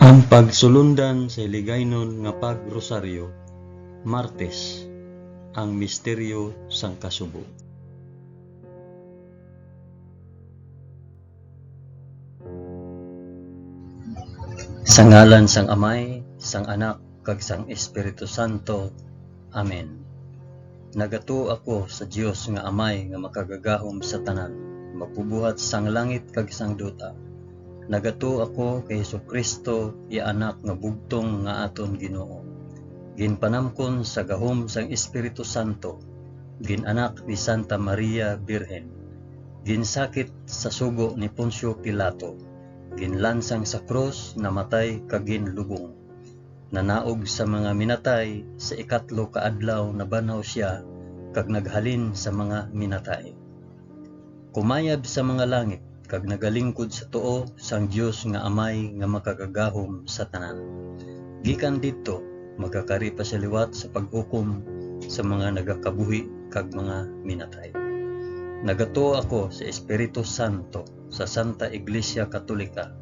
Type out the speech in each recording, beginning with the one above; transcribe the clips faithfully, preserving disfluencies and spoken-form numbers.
Ang pagsulundan sa Hiligaynon nga pag-rosaryo, Martes, ang misteryo sang kasubo. Sa ngalan sang Amay, sang Anak, kag sang Espiritu Santo. Amen. Nagatuo ako sa Dios nga Amay nga makagagahom sa tanan, magbubuhat sang langit kag sang duta. Nagatuo ako kay Jesu-Cristo, iya Anak nga bugtong nga aton Ginoo. Ginpanamkon sa gahom sang Espiritu Santo, gin-anak ni Santa Maria Birhen, ginsakit sa sugo ni Poncio Pilato, ginlansang sa krus, namatay kag ginlubong. Nanaog sa mga minatay, sa ikatlo ka adlaw nabanhaw sia, kag naghalin sa mga minatay. Kumayab sa mga langit, kag nagalingkod sa tuo sang Dios nga Amay nga makagagahom sa tanan. Gikan didto, magakari pa sia liwat sa paghukom sa mga nagakabuhi kag mga minatay. Nagatuo ako sa Espiritu Santo, sa Santa Iglesia Katolika,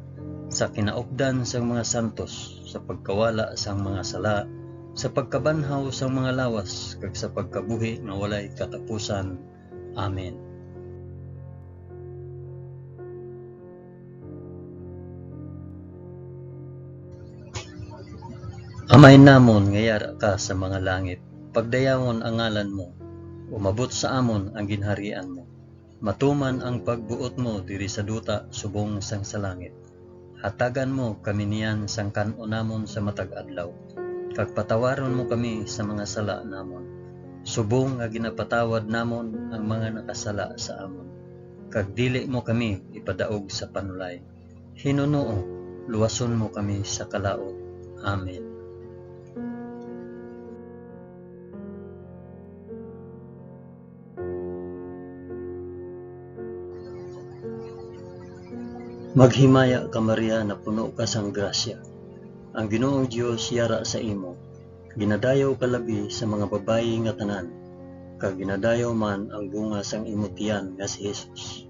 sa kinaupdan sang mga santos, sa pagkawala sang mga sala, sa pagkabanhaw sang mga lawas, kag sa pagkabuhi nga walay katapusan. Amen. Amay namon nga yara ka sa mga langit, pagdayawon ang ngalan mo, umabot sa amon ang ginharian mo. Matuman ang pagbuot mo diri sa duta subong sang sa langit. Hatagan mo kami niyan sang kan-on namon sa matag adlaw, kag patawaron mo kami sa mga sala namon, subong nga ginapatawad namon ang mga nakasala sa amon. Kag dili mo kami ipadaog sa panulay. Hinunoo, luwason mo kami sa kalaut. Amen. Maghimaya ka, Maria, napuno ka sang grasya. Ang Ginoong Dios yara sa imo. Ginadayaw ka labi sa mga babayi nga tanan, kag ginadayaw man ang bunga sang imo tiyan nga si Jesus.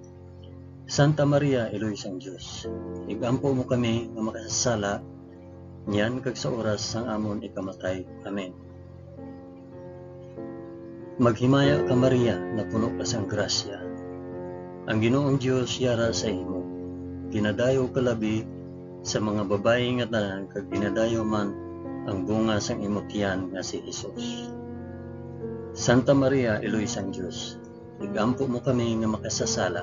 Santa Maria, Iloy sang Dios, igampo mo kami nga makasasala, niyan kag sa oras sang amon ikamatay. Amen. Maghimaya ka, Maria, napuno ka sang grasya. Ang Ginoong Dios yara sa imo. Ginadayaw ka labi sa mga babayi nga tanan, kag ginadayaw man ang bunga sang imo tiyan nga si Jesus. Santa Maria, Iloy sang Dios, igampo mo kami nga makasasala,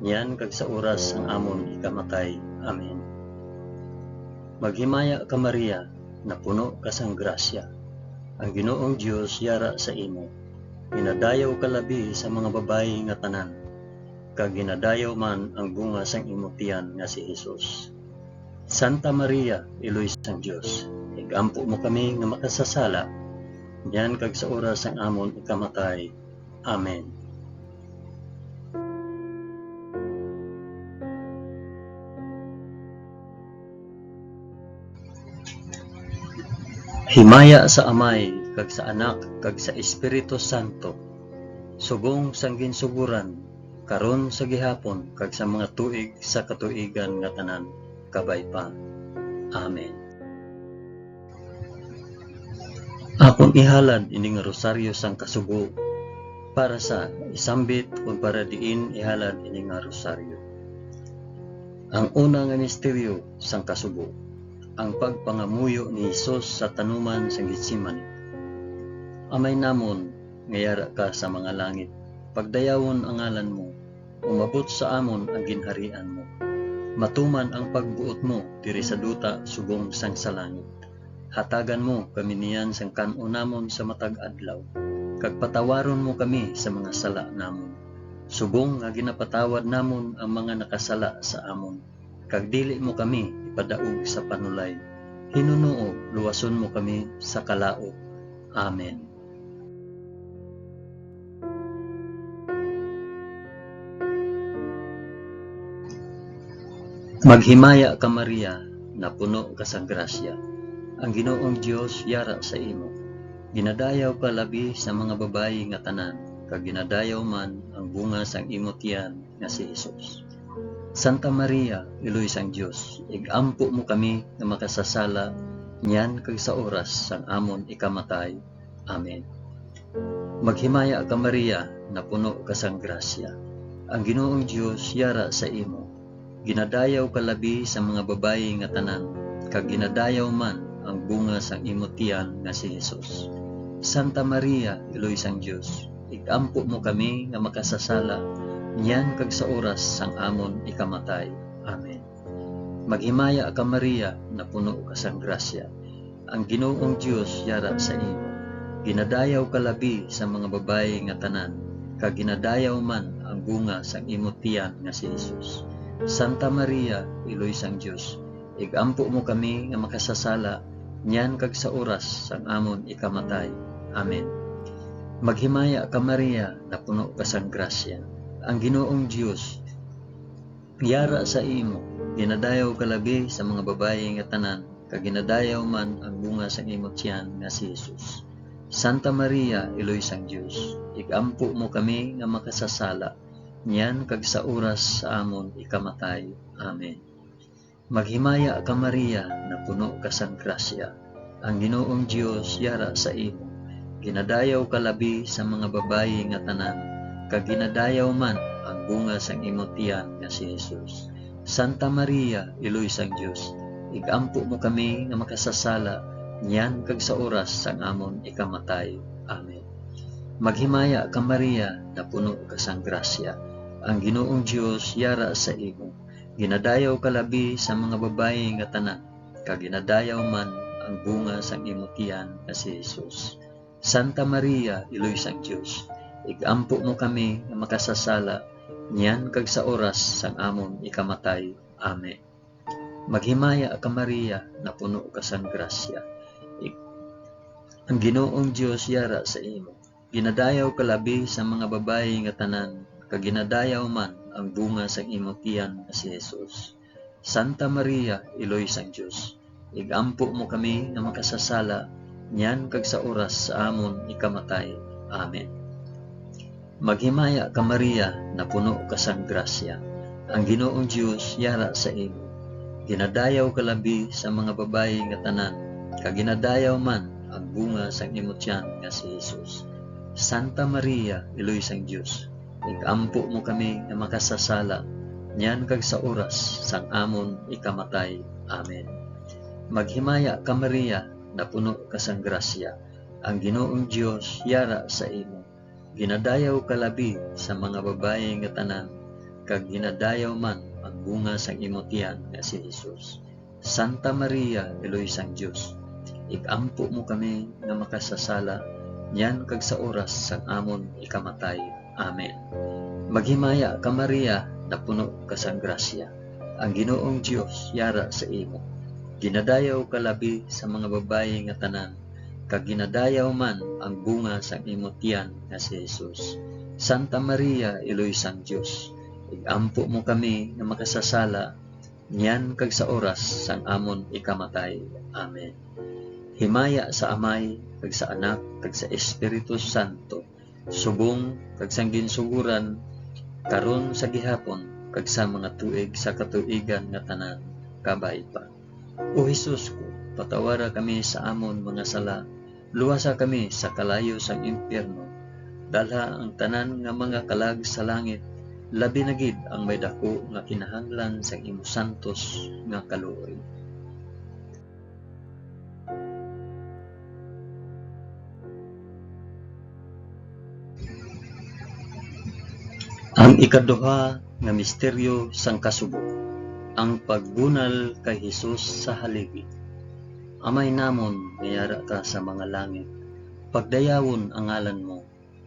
niyan kag sa oras sang amon ikamatay. Amen. Maghimaya ka, Maria, napuno ka sang grasya. Ang Ginoong Dios yara sa imo. Ginadayaw ka labi sa mga babayi nga tanan, kag ginadayaw man ang bunga sang imo tiyan nga si Jesus. Santa Maria, Iloy sang Dios, igampo mo kami nga makasasala, niyan kag sa oras sang amon ikamatay. Amen. Himaya sa Amay, kag sa Anak, kag sa Espiritu Santo, subong sang ginsugoran, karon, sa gihapon, kag sa mga tuig sa katuigan nga tanan, kabay pa. Amen. Akon ihalad ini nga rosaryo sang kasubo para sa isambit kon para diin ihalad ini nga rosaryo. Ang una nga misteryo sang kasubo, ang pagpangamuyo ni Jesus sa tanuman sang Getsemani. Amay namon nga yara ka sa mga langit, pagdayawon ang ngalan mo, umabot sa amon ang ginharian mo. Matuman ang pagbuot mo diri sa duta subong sang sa langit. Hatagan mo kami niyan sang kan-on namon sa matag adlaw, kag patawaron mo kami sa mga sala namon, subong nga ginapatawad namon ang mga nakasala sa amon, kag dili mo kami ipadaog sa panulay. Hinunoo, luwason mo kami sa kalaut. Amen. Maghimaya ka, Maria, napuno ka sang grasya. Ang Ginoong Dios yara sa imo. Ginadayaw ka labi sa mga babayi nga tanan, kag ginadayaw man ang bunga sang imo tiyan nga si Jesus. Santa Maria, Iloy sang Dios, ig-ampo mo kami nga makasasala niyan kag sa oras sang amon ikamatay. Amen. Maghimaya ka, Maria, napuno ka sang grasya. Ang Ginoong Dios yara sa imo. Ginadayaw ka labi sa mga babayi nga tanan, kag ginadayaw man ang bunga sang imo tiyan nga si Jesus. Santa Maria, Iloy sang Dios, ig-ampo mo kami nga makasasala niyan kag sa oras sang amon ikamatay. Amen. Maghimaya ka, Maria, napuno ka sang grasya. Ang Ginoong Dios yara sa imo. Ginadayaw ka labi sa mga babayi nga tanan, kag ginadayaw man ang bunga sang imo tiyan nga si Jesus. Santa Maria, Iloy sang Dios, ig-ampo mo kami nga makasasala niyan kag sa oras sang amon ikamatay. Amen. Maghimaya ka, Maria, napuno ka sang grasya. Ang Ginoong Dios yara sa imo. Ginadayaw ka labi sa mga babayi nga tanan, kag ginadayaw man ang bunga sang imo tiyan nga si Jesus. Santa Maria, Iloy sang Dios, ig-ampo mo kami nga makasasala niyan kag sa oras sa amon ikamatay. Amen. Maghimaya ka, Maria, napuno ka sang grasya. Ang Ginoong Dios yara sa imo. Ginadayaw ka labi sa mga babayi nga tanan, kag ginadayaw man ang bunga sang imo tiyan nga si Jesus. Santa Maria, Iloy sang Dios, ig-ampo mo kami nga makasasala niyan kag sa oras sang amon ikamatay. Amen. Maghimaya ka, Maria, napuno ka sang grasya. Ang Ginoong Dios yara sa imo. Ginadayaw ka labi sa mga babayi nga tanan, kag ginadayaw man ang bunga sang imo tiyan nga si Jesus. Santa Maria, Iloy sang Dios, ig-ampo mo kami nga makasasala niyan kag sa oras sang amon ikamatay. Amen. Maghimaya ka, Maria, napuno ka sang grasya. Ik-, ang Ginoong Dios yara sa imo. Ginadayaw ka labi sa mga babayi nga tanan, kag ginadayaw man ang bunga sang imo tiyan nga si Jesus. Santa Maria, Iloy sang Dios, ig-ampo mo kami nga makasasala niyan kag sa oras sa amon ikamatay. Amen. Maghimaya ka, Maria, napuno ka sang grasya. Ang Ginoong Dios yara sa imo. Ginadayaw ka labi sa mga babayi nga tanan, kag ginadayaw man ang bunga sang imo tiyan nga si Jesus. Santa Maria, Iloy sang Dios, ig-ampo mo kami nga makasasala niyan kag sa oras sang amon ikamatay. Amen. Maghimaya ka, Maria, napuno ka sang grasya. Ang Ginoong Dios yara sa imo. Ginadayaw ka labi sa mga babayi nga tanan, kag ginadayaw man ang bunga sang imo tiyan nga si Jesus. Santa Maria, Iloy sang Dios, ig-ampo mo kami nga makasasala niyan kag sa oras sang amon ikamatay. Amen. Maghimaya ka, Maria, napuno ka sang grasya. Ang Ginoong Dios yara sa imo. Ginadayaw ka labi sa mga babayi nga tanan, kag ginadayaw man ang bunga sang imo tiyan nga si Jesus. Santa Maria, Iloy sang Dios, ig-ampo mo kami nga makasasala niyan kag sa oras sang amon ikamatay. Amen. Himaya sa Amay, kag sa Anak, kag sa Espiritu Santo, subong kag sang ginsugoran, karon, sa gihapon, kag sa mga tuig sa katuigan nga tanan. Kabay pa. O Jesus ko, patawara kami sa amon mga sala, luwasa kami sa kalayo sang impyerno, dalha ang tanan nga mga kalag sa langit, labi na gid ang may daku nga kinahanglan sang imo santos nga kaluoy. Ang ikaduha nga misteryo sang kasubo, ang pagbunal kay Jesus sa haligi. Amay namon nga yara ka sa mga langit, pagdayawon ang ngalan mo,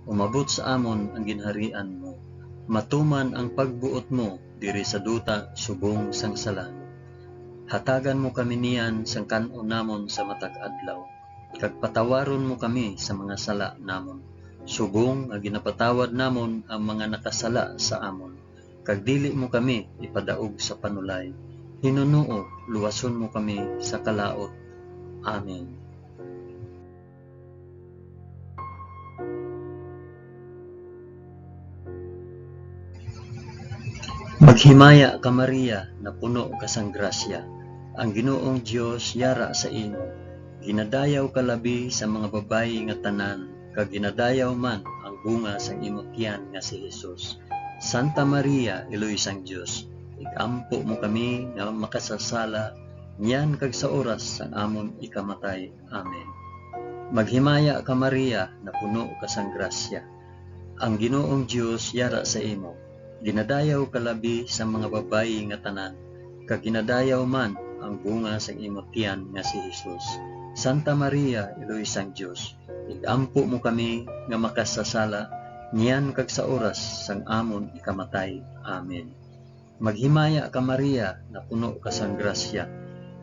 umabot sa amon ang ginharian mo, matuman ang pagbuot mo diri sa duta subong sang sa langit. Hatagan mo kami niyan sang kan-on namon sa matag adlaw, kag patawaron mo kami sa mga sala namon, subong nga ginapatawad namon ang mga nakasala sa amon, kag dili mo kami ipadaog sa panulay. Hinunoo, luwason mo kami sa kalaut. Amen. Maghimaya ka, Maria, napuno ka sang grasya, ang Ginoong Dios yara sa imo. Ginadayaw ka labi sa mga babayi nga tanan, kag ginadayaw man ang bunga sang imo tiyan nga si Jesus. Santa Maria, Iloy sang Dios, ig-ampo mo kami nga makasasala, niyan kag sa oras sang amon ikamatay. Amen. Maghimaya ka, Maria, napuno ka sang grasya, ang Ginoong Dios yara sa imo. Ginadayaw ka labi sa mga babayi nga tanan, kag ginadayaw man ang bunga sang imo tiyan nga si Jesus. Santa Maria, Iloy sang Dios, ig-ampo mo kami nga makasasala, niyan kag sa oras sang amon ikamatay. Amen. Maghimaya ka, Maria, napuno ka sang grasya,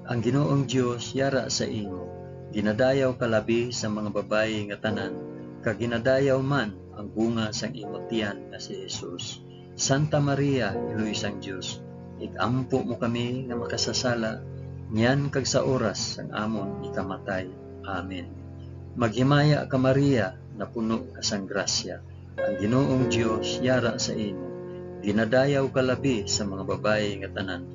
ang Ginoong Dios yara sa imo. Ginadayaw ka labi sa mga babayi nga tanan, kag ginadayaw man ang bunga sang imo tiyan nga si Jesus. Santa Maria, Iloy sang Dios, ig-ampo mo kami nga makasasala, niyan kag sa oras sang amon ikamatay. Amen. Maghimaya ka, Maria, napuno ka sang grasya, ang Ginoong Dios yara sa imo. Ginadayaw ka labi sa mga babayi nga tanan,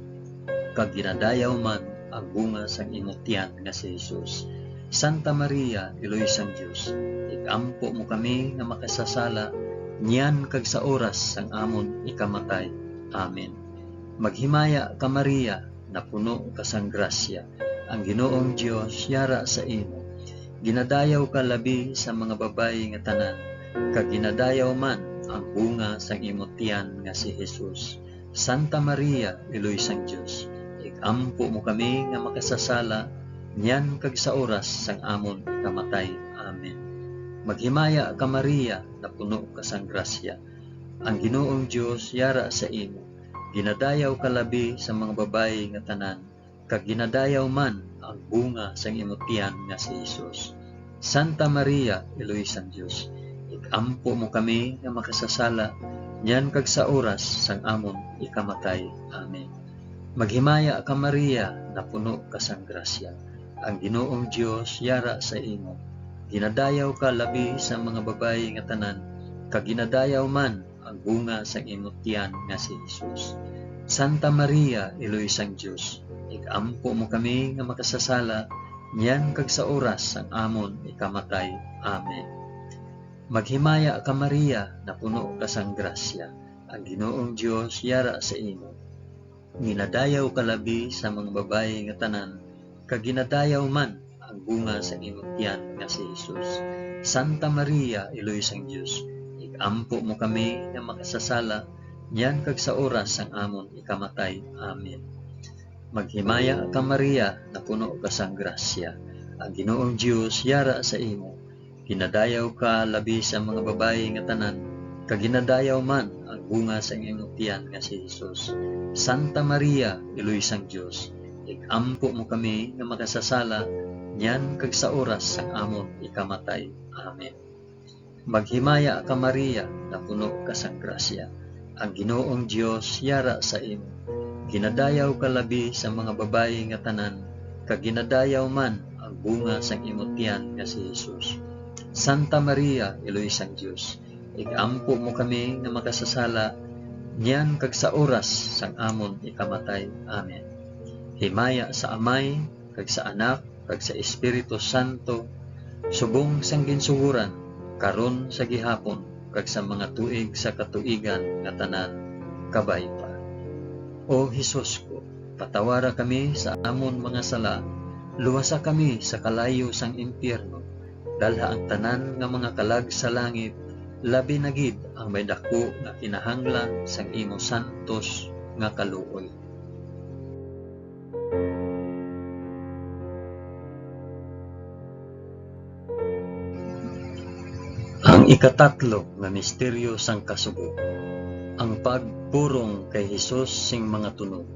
kag ginadayaw man ang bunga sang imo tiyan nga si Jesus. Santa Maria, Iloy sang Dios, ig-ampo mo kami nga makasasala, niyan kag sa oras sang amon ikamatay. Amen. Maghimaya ka, Maria, napuno ka sang grasya, ang Ginoong Dios yara sa imo. Ginadayaw ka labi sa mga babayi nga tanan, kag ginadayaw man ang bunga sang imo tiyan nga si Jesus. Santa Maria, Iloy sang Dios, ig-ampo mo kami nga makasasala, niyan kag sa oras sang amon ikamatay. Amen. Maghimaya ka, Maria, napuno ka sang grasya, ang Ginoong Dios yara sa imo. Ginadayaw ka labi sa mga babayi nga tanan, kag ginadayaw man ang bunga sang imo tiyan nga si Jesus. Santa Maria, Iloy sang Dios, ig-ampo mo kami nga makasasala, niyan kag sa oras sang amon ikamatay. Amen. Maghimaya ka, Maria, napuno ka sang grasya, ang Ginoong Dios yara sa imo. Ginadayaw ka labi sa mga babayi nga tanan, kag ginadayaw man ang bunga sang imo tiyan nga si Jesus. Santa Maria, Iloy sang Dios, ig-ampo mo kami nga makasasala, niyan kag sa oras sang amon ikamatay. Amen. Maghimaya ka, Maria, napuno ka sang grasya, ang Ginoong Dios yara sa imo. Ginadayaw ka labi sa mga babayi nga tanan, kag ginadayaw man ang bunga sa imong tiyan nga si Jesus. Santa Maria, Iloy sang Dios, ig-ampo mo kami nga makasasala, niyan kag sa oras sang amon ikamatay. Amen. Maghimaya ka, Maria, napuno ka sang grasya. Ang Ginoong Dios yara sa imo. Ginadayaw ka labi sa mga babayi nga tanan, kag ginadayaw man ang bunga sang imong tiyan nga si Jesus. Santa Maria, Iloy sang Dios, ig-ampo mo kami nga makasasala, niyan kag sa oras sang amon ikamatay. Amen. Maghimaya ka, Maria, napuno ka sang grasya. Ang Ginoong Dios yara sa imo. Ginadayaw ka labi sa mga babayi nga tanan, kag ginadayaw man ang bunga sang imo tiyan nga si Jesus. Santa Maria, Iloy sang Dios, ig-ampo mo kami nga makasasala, niyan kag sa oras sang amon ikamatay. Amen. Himaya sa Amay, kag sa Anak, kag sa Espiritu Santo, subong sang ginsugoran, karon, sa gihapon, kag sa mga tuig sa katuigan nga tanan. Kabay pa. O Jesus ko, patawara kami sa amon mga sala, luwasa kami sa kalayo sang impyerno, dalha ang tanan nga mga kalag sa langit, labi na gid ang may daku nga kinahanglan sang imo santos nga kaluoy. Ang ikatatlo nga misteryo sang kasubo, ang pagpurong kay Jesus sing mga tunog.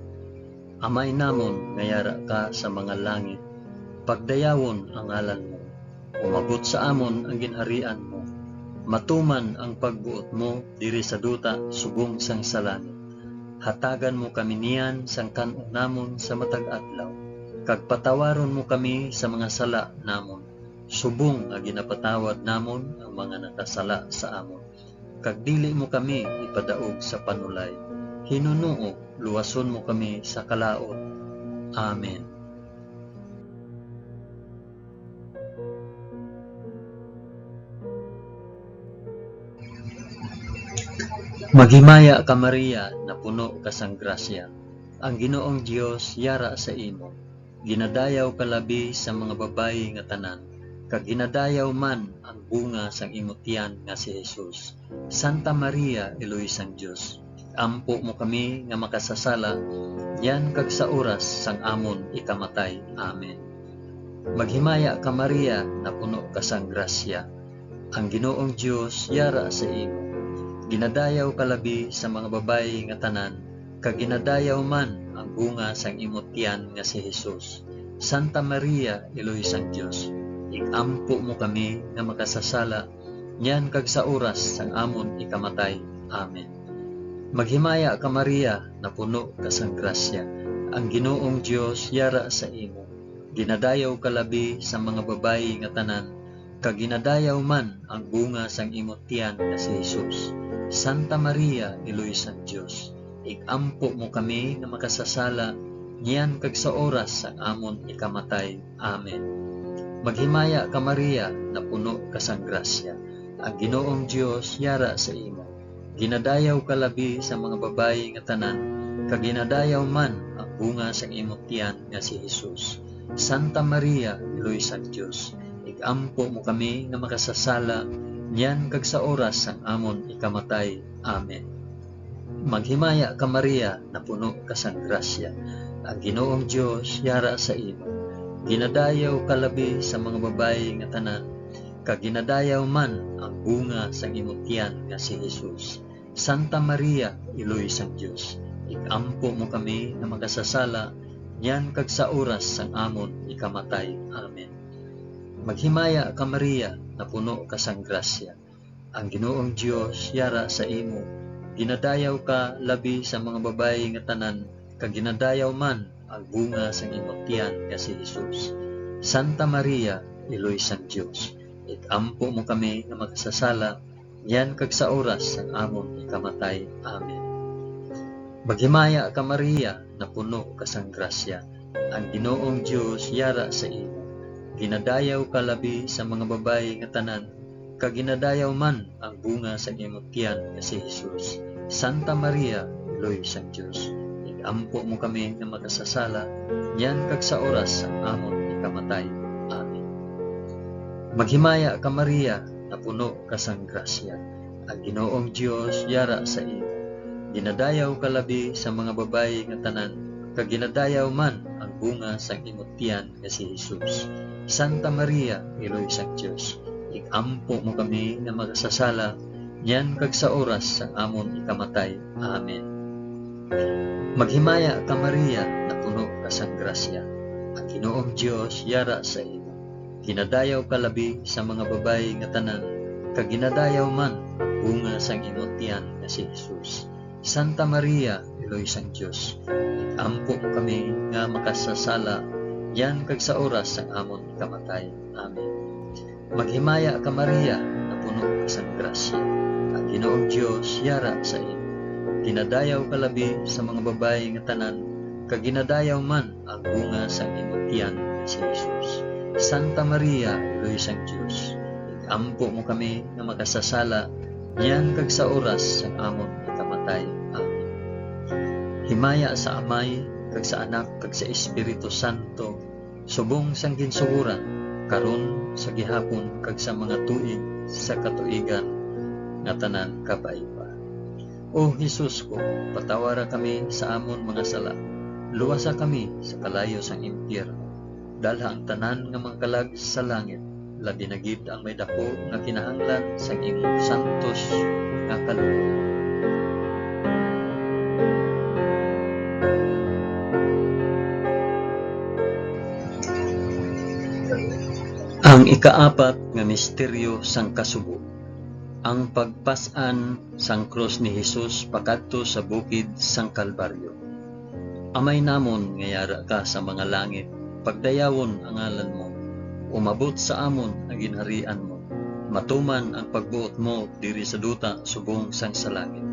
Amay namon nga yara ka sa mga langit, pagdayawon ang ngalan mo. Umabot sa amon ang ginharian mo. Matuman ang pagbuot mo diri sa duta subong sang sa langit. Hatagan mo kami niyan sang kan-on namon sa matag adlaw, kag patawaron mo kami sa mga sala namon, subong nga ginapatawad namon ang mga nakasala sa amon. Kag dili mo kami ipadaog sa panulay, hinunoo, luwason mo kami sa kalaut. Amen. Maghimaya ka, Maria, napuno ka sang grasya. Ang Ginoong Dios yara sa imo. Ginadayaw ka labi sa mga babayi nga tanan, kag ginadayaw man ang bunga sang imo tiyan nga si Jesus. Santa Maria, Iloy sang Dios, ampo mo kami nga makasasala, niyan kag sa oras sang amon ikamatay. Amen. Maghimaya ka, Maria, napuno ka sang grasya. Ang Ginoong Dios yara sa imo. Ginadayaw ka labi sa mga babayi nga tanan, kag ginadayaw man ang bunga sang imo tiyan nga si Jesus. Santa Maria, Iloy sang Dios, ig-ampo mo kami nga makasasala, niyan kag sa oras sang amon ikamatay. Amen. Maghimaya ka, Maria, napuno ka sang grasya. Ang Ginoong Dios yara sa imo. Ginadayaw ka labi sa mga babayi nga tanan, kag ginadayaw man ang bunga sang imo tiyan nga si Jesus. Santa Maria, Iloy sang Dios, ig-ampo mo kami nga makasasala, niyan kag sa oras sang amon ikamatay. Amen. Maghimaya ka, Maria, napuno ka sang grasya. Ang Ginoong Dios yara sa imo. Ginadayaw ka labi sa mga babayi nga tanan, kag ginadayaw man ang bunga sang imo tiyan nga si Jesus. Santa Maria, Iloy sang Dios, ig-ampo mo kami nga makasasala, niyan kag sa oras sang amon ikamatay. Amen. Maghimaya ka, Maria, napuno ka sang grasya. Ang Ginoong Dios yara sa imo. Ginadayaw ka labi sa mga babayi nga tanan, kag ginadayaw man ang bunga sang imo tiyan nga si Jesus. Santa Maria, Iloy sang Dios, ig-ampo mo kami nga makasasala, niyan kag sa oras sang amon ikamatay. Amen. Maghimaya ka, Maria, napuno ka sang grasya. Ang Ginoong Dios yara sa imo. Ginadayaw ka labi sa mga babayi nga tanan, kag ginadayaw man ang bunga sang imo tiyan nga si Jesus. Santa Maria, Iloy sang Dios, ig-ampo mo kami nga makasasala, niyan kag sa oras sang amon ikamatay. Amen. Maghimaya ka, Maria, napuno ka sang grasya. Ang Ginoong Dios yara sa imo. Ginadayaw ka labi sa mga babayi nga tanan, kag ginadayaw man ang bunga sang imo tiyan nga si Jesus. Santa Maria, Iloy sang Dios, ig-ampo mo kami nga makasasala, niyan kag sa oras sang amon ikamatay. Amen. Maghimaya ka, Maria, napuno ka sang grasya. Ang Ginoong Dios yara sa imo. Ginadayaw ka labi sa mga babayi nga tanan, kag ginadayaw man ang bunga sang imo tiyan nga si Jesus. Santa Maria, Iloy sang Dios, ig-ampo mo kami nga makasasala, niyan kag sa oras sang amon ikamatay. Amen. Maghimaya ka, Maria, napuno ka sang grasya. Ang Ginoong Dios yara sa imo. Ginadayaw ka labi sa mga babayi nga tanan, kag ginadayaw man ang bunga sang imo tiyan nga si Jesus. Santa Maria, Iloy sang Dios, ig-ampo mo kami nga makasasala, niyan kag sa oras sang amon ikamatay. Amen. Maghimaya ka, Maria, napuno ka sang grasya. Ang Ginoong Dios yara sa imo. Ginadayaw ka labi sa mga babayi nga tanan, kag ginadayaw man ang bunga sang imo tiyan nga si Jesus. Santa Maria, Iloy sang Dios, ig-ampo mo kami nga makasasala, niyan kag sa oras sang amon ikamatay. Amen. Himaya sa Amay, kag sa Anak, kag sa Espiritu Santo, subong sang ginsugoran, karon, sa gihapon, kag sa mga tuig sa katuigan nga tanan. Kabay pa. O Jesus ko, patawara kami sa amon mga sala, luwasa kami sa kalayo sang impyerno, dalha ang tanan nga mga kalag sa langit, labi na gid ang may daku nga kinahanglan sang imong santos nga kalooban. Ang ikaapat nga misteryo sang kasubo, ang pagpas-an sang krus ni Jesus pakadto sa bukid sang Kalbaryo. Amay namon nga yara ka sa mga langit, pagdayawon ang ngalan mo. Umabot sa amon ang ginharian mo. Matuman ang pagbuot mo diri sa duta subong sang sa langit.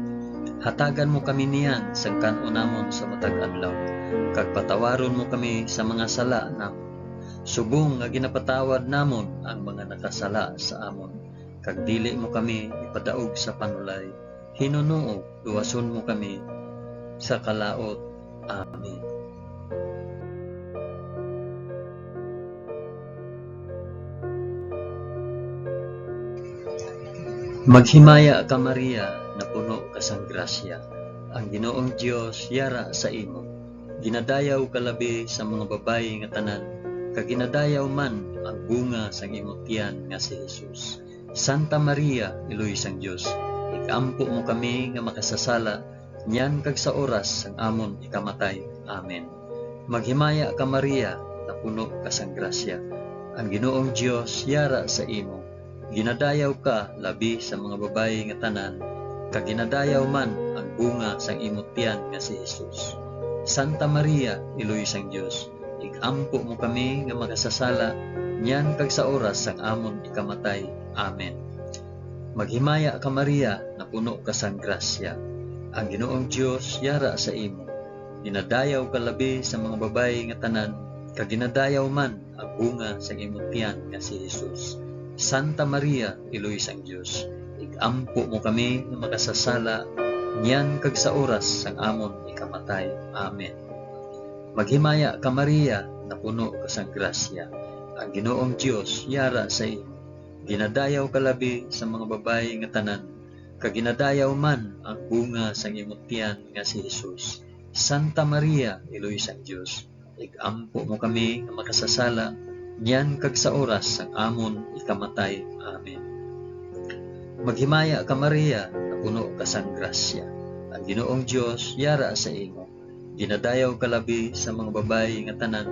Hatagan mo kami niyan sang kan-on namon sa matag adlaw, kag patawaron mo kami sa mga sala namon, subong nga ginapatawad namon ang mga nakasala sa amon, kag dili mo kami ipadaog sa panulay, hinunoa luwason mo kami sa kalaut. Amen. Maghimaya ka, Maria, napuno ka sang grasya, ang Ginoong Dios yara sa imo. Ginadayaw ka labi sa mga babayi nga tanan, kag ginadayaw man ang bunga sang imo tiyan nga si Jesus. Santa Maria, Iloy sang Dios, ig-ampo mo kami nga makasasala, niyan kag sa oras sang amon ikamatay. Amen. Maghimaya ka, Maria, napuno ka sang grasya, ang Ginoong Dios yara sa imo. Ginadayaw ka labi sa mga babayi nga tanan, kag ginadayaw man ang bunga sang imo tiyan nga si Jesus. Santa Maria, Iloy sang Dios, ig-ampo mo kami nga makasasala, niyan kag sa oras sang amon ikamatay. Amen. Maghimaya ka, Maria, napuno ka sang grasya, ang Ginoong Dios yara sa imo. Ginadayaw ka labi sa mga babayi nga tanan, kag ginadayaw man ang bunga sang imo tiyan nga si Jesus. Santa Maria, Iloy sang Dios, ig-ampo mo kami nga makasasala, niyan kag sa oras sang amon ikamatay. Amen. Maghimaya ka, Maria, napuno ka sang grasya, ang Ginoong Dios yara sa imo. Ginadayaw ka labi sa mga babayi nga tanan, kag ginadayaw man ang bunga sang imo tiyan nga si Jesus. Santa Maria, Iloy sang Dios, ig-ampo mo kami nga makasasala, niyan kag sa oras sang amon ikamatay. Amen. Maghimaya ka, Maria, napuno ka sang grasya, ang Ginoong Dios yara sa imo. Ginadayaw ka labi sa mga babayi nga tanan,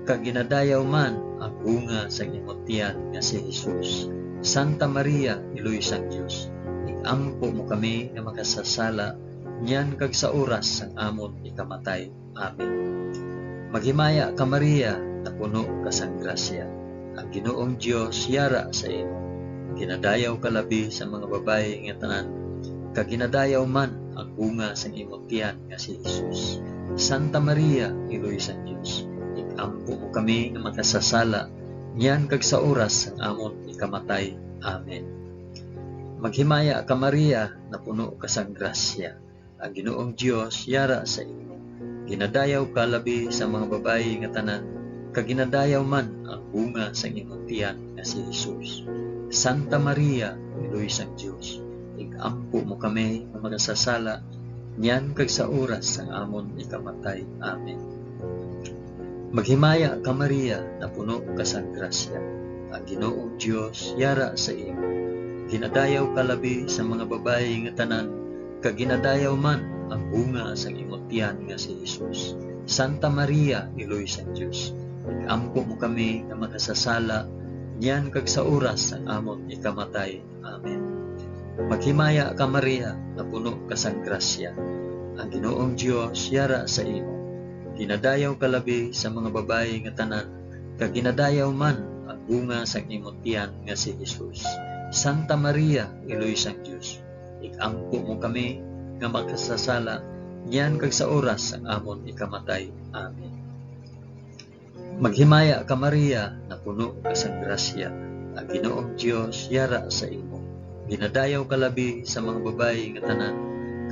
kag ginadayaw man ang bunga sang imo tiyan nga si Jesus. Santa Maria, Iloy sang Dios, ig-ampo mo kami nga makasasala, niyan kag sa oras sang amon ikamatay. Amen. Maghimaya ka, Maria, napuno ka sang grasya, ang Ginoong Dios yara sa imo. Ginadayaw ka labi sa mga babayi nga tanan, kag ginadayaw man ang bunga sang imo tiyan nga si Jesus. Santa Maria, Iloy sang Dios, ig-ampo mo kami nga makasasala, niyan kag sa oras sang amon ikamatay. Amen. Maghimaya ka, Maria, napuno ka sang grasya, ang Ginoong Dios yara sa imo. Ginadayaw ka labi sa mga babayi nga tanan, kag ginadayaw man ang bunga sang imong tiyan nga si Jesus. Santa Maria, Iloy sang Dios, ig-ampo mo kami nga makasasala, niyan kag sa oras sang amon ikamatay. Amen. Maghimaya ka, Maria, napuno ka sang grasya, ang Ginoong Dios yara sa imo. Ginadayaw ka labi sa mga babayi nga tanan, kag ginadayaw man ang bunga sang imo tiyan nga si Jesus. Santa Maria, Iloy sang Dios, ig-ampo mo kami nga makasasala, niyan kag sa oras sang amon ikamatay. Amen. Maghimaya ka, Maria, napuno ka sang grasya, ang Ginoong Dios yara sa imo. Ginadayaw ka labi sa mga babayi nga tanan, kag ginadayaw man ang bunga sang imo tiyan nga si Jesus. Santa Maria, Iloy sang Dios, ig-ampo mo kami nga makasasala, niyan kag sa oras sang amon ikamatay. Amen. Maghimaya ka, Maria, napuno ka sang grasya, ang Ginoong Dios yara sa imo. Ginadayaw ka labi sa mga babayi nga tanan,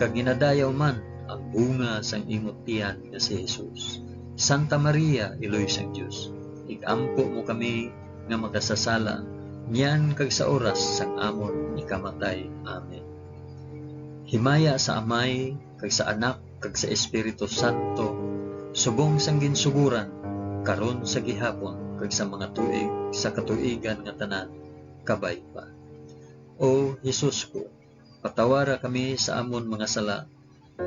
kag ginadayaw man ang bunga sang imo tiyan nga si Jesus. Santa Maria, Iloy sang Dios, ig-ampo mo kami nga makasasala, niyan kag sa oras sang amon ikamatay. Amen. Himaya sa Amay, kag sa Anak, kag sa Espiritu Santo, subong sang ginsugoran, karon, sa gihapon, kag sa mga tuig sa katuigan nga tanan. Kabay pa. O Jesus ko, patawara kami sa amon mga sala,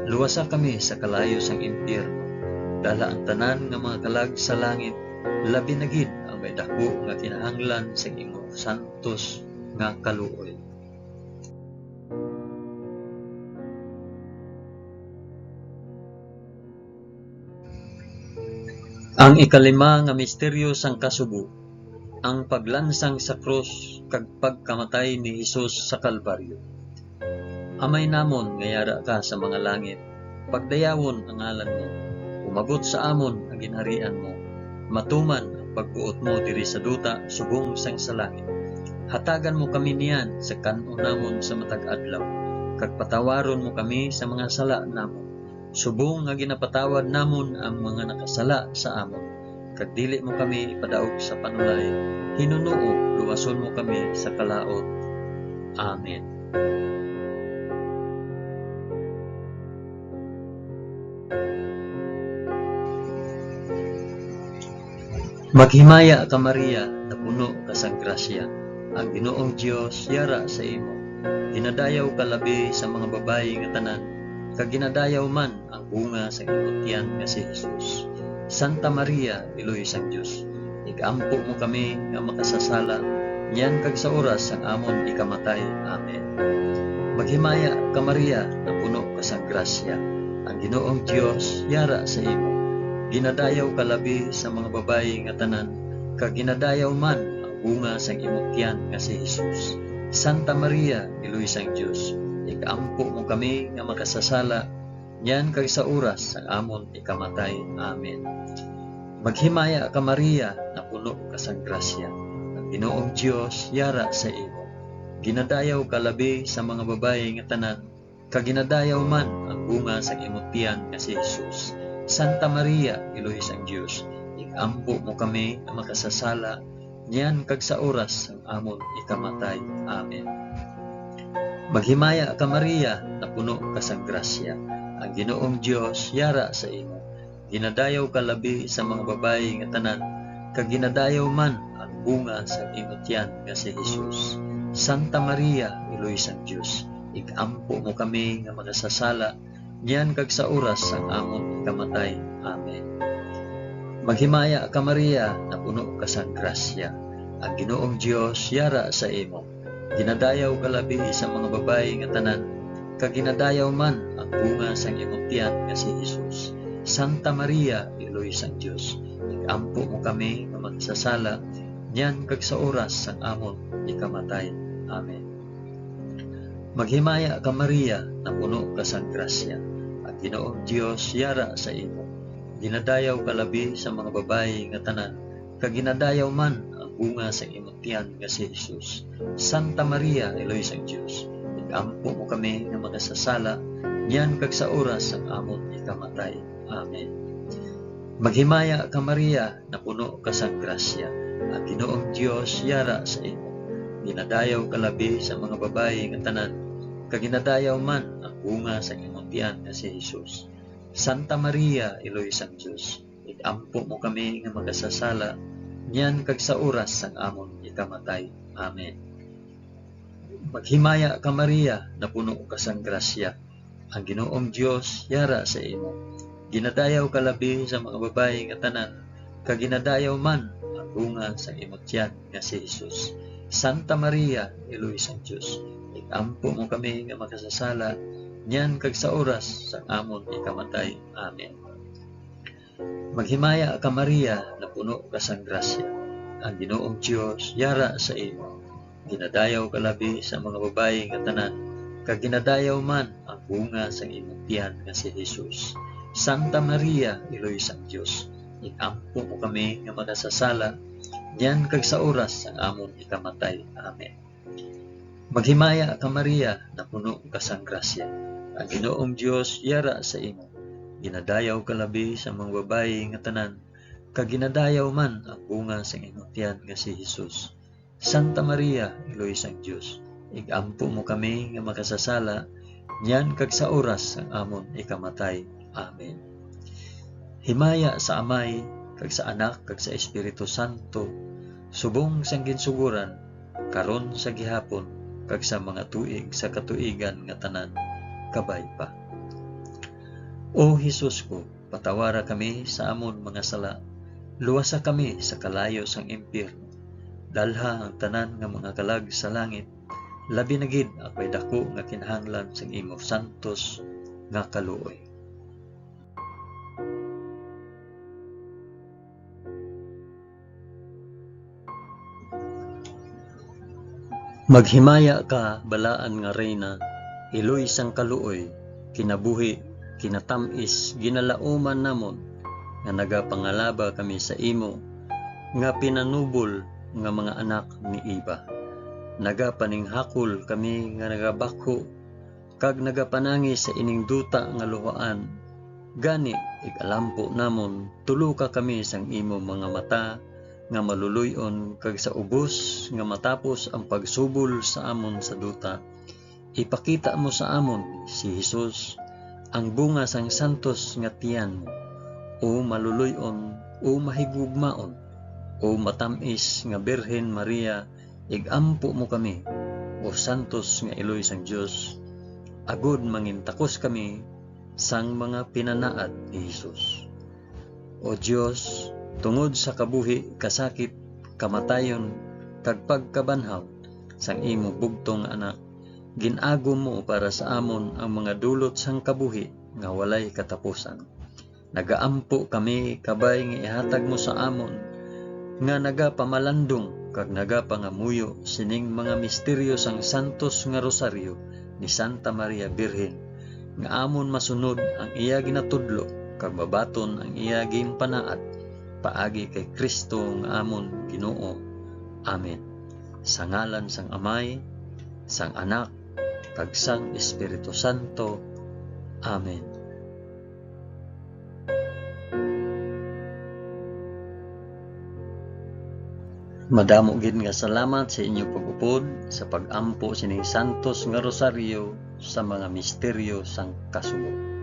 luwasa kami sa kalayo sang impyerno, dala ang tanan nga mga kalag sa langit, labi na gid ang may daku nga kinahanglan sang imo santos nga kaluoy. Ang ikalima nga misteryo sang kasubo, ang paglansang sa krus kag pagkamatay ni Jesus sa Kalbaryo. Amay namon nga yara ka sa mga langit, pagdayawon ang ngalan mo. Umabot sa amon ang ginharian mo. Matuman ang pagbuot mo diri sa duta subong sang sa langit. Hatagan mo kami niyan sa kan-on namon sa matag adlaw, kag patawaron mo kami sa mga sala namon, subong nga ginapatawad namon ang mga nakasala sa amon. Kag dili mo kami ipadaog sa panulay, hinunoo, luwason mo kami sa kalaut. Amen. Maghimaya ka, Maria, napuno ka sang grasya. Ang Ginoong Dios yara sa imo. Ginadayaw ka labi sa mga babayi nga tanan, kag ginadayaw man ang bunga sang imong tiyan nga si Jesus. Santa Maria, Iloy sang Dios, ig-ampo mo kami nga makasasala, niyan kag sa oras sang amon ikamatay. Amen. Maghimaya ka, Maria, napuno ka sang grasya. Ang Ginoong Dios yara sa imo. Ginadayaw ka labi sa mga babayi nga tanan, kag ginadayaw man ang bunga sang imong tiyan nga si Jesus. Santa Maria, Iloy sang Dios, ig-ampo mo kami nga makasasala, niyan kag sa oras sang amon ikamatay. Amen. Maghimaya ka, Maria, napuno ka sang grasya. Ang Ginoong Dios yara sa imo. Ginadayaw ka labi sa mga babayi nga tanan, kag ginadayaw man ang bunga sang imong tiyan nga si Jesus. Santa Maria, Iloy sang Dios, ig-ampo mo kami nga makasasala, niyan kag sa oras sang amon ikamatay. Amen. Maghimaya ka, Maria, napuno ka sang grasya. Ang Ginoong Dios yara sa imo. Ginadayaw ka labi sa mga babayi nga tanan, kag ginadayaw man ang bunga sang imo tiyan nga si Jesus. Santa Maria, Iloy sang Dios, ig-ampo mo kami nga makasasala, niyan kag sa oras sang amon ikamatay. Amen. Maghimaya ka, Maria, napuno ka sang grasya. Ang Ginoong Dios yara sa imo. Ginadayaw ka labi sa mga babayi nga tanan, kag ginadayaw man ang bunga sang imong tiyan nga si Jesus. Santa Maria, Iloy sang Dios, ig-ampo mo kami nga makasasala, niyan kag sa oras sang amon ikamatay. Amen. Maghimaya ka, Maria, napuno ka sang grasya. Ang Ginoong Dios yara sa imo. Ginadayaw ka labi sa mga babayi nga tanan, kag ginadayaw man ang bunga sang imong tiyan nga si Jesus. Santa Maria, Iloy sang Dios, ig-ampo mo kami nga makasasala, niyan kag sa oras sang amon ikamatay. Amen. Maghimaya ka, Maria, napuno ka sang grasya. Ang Ginoong Dios yara sa imo. Ginadayaw ka labi sa mga babayi nga tanan, kag ginadayaw man ang bunga sang imong tiyan nga si Jesus. Santa Maria, Iloy sang Dios, ig-ampo mo kami nga makasasala, niyan kag sa oras sang amon ikamatay. Amen. Maghimaya ka, Maria, napuno ka sang grasya. Ang Ginoong Dios yara sa imo. Ginadayaw ka labi sa mga babayi nga tanan, kag ginadayaw man ang bunga sang imo tiyan nga si Jesus. Santa Maria, Iloy sang Dios, ig-ampo mo kami nga makasasala, niyan kag sa oras sang amon ikamatay. Amen. Maghimaya ka, Maria, napuno ka sang grasya. Ang Ginoong Dios yara sa imo. Ginadayaw ka labi sa mga babayi nga tanan, kag ginadayaw man ang bunga sang imong tiyan nga si Jesus. Santa Maria, Iloy sang Dios, ig-ampo mo kami nga makasasala, niyan kag sa oras sang amon ikamatay. Amen. Maghimaya ka, Maria, napuno ka sang grasya. Ang Ginoong Dios yara sa imo. Ginadayaw ka labi sa mga babayi nga tanan, kag ginadayaw man ang bunga sang imong tiyan nga si Jesus. Santa Maria, Iloy sang Dios, ig-ampo mo kami nga makasasala, niyan kag sa oras sang amon ikamatay. Amen. Himaya sa Amay, kag sa Anak, kag sa Espiritu Santo, subong sang ginsugoran, karon, sa gihapon, kag sa mga tuig sa katuigan nga tanan. Kabay pa. O Jesus ko, patawara kami sa amon mga sala, luwasa kami sa kalayo sang impyerno, dalha ang tanan nga mga kalag sa langit, labi na gid ang may daku nga kinahanglan sang imo santos nga kaluoy. Maghimaya ka, balaan nga Reyna, Iloy sang kaluoy, kinabuhi, kinatam-is, ginalauman namon nga nagapangalaba kami sa imo nga pinanubol nga mga anak ni Eva. Nagapaninghakol kami nga nagabakho kag nagapanangi sa ining duta nga luhaan. Gani, igalampo namon, tuloka kami sang imo mga mata nga maluloy-on, kag sa ubos nga matapos ang pagsubol sa amon sa duta, ipakita mo sa amon si Jesus, ang bunga sang santos nga tiyan mo. O maluloy-on, o mahigugmaon, o matam-is nga Birhen Maria, igampo mo kami, o santos nga iloy sang Dios, agod mangintakos kami sang mga pinanaad ni Jesus. O Dios, tungod sa kabuhi, kasakit, kamatayon, kag pagkabanhaw sang imo bugtong nga Anak, gin-agom mo para sa amon ang mga dulot sang kabuhi nga walay katapusan. Nagaampo kami, kabay nga ihatag mo sa amon nga nagapamalandong kag nagapangamuyo sining mga misteryo sang santos nga rosaryo ni Santa Maria Birhen, nga amon masunod ang iya ginatudlo kag mabaton ang iya ginpanaad, paagi kay Cristo nga amon Ginoo. Amen. Sa ngalan sang Amay, sang Anak, kag sang Espiritu Santo. Amen. Madamo gid nga salamat sa inyo pag-upod sa pag-ampo sining santos nga rosaryo sa mga misteryo sang kasubo.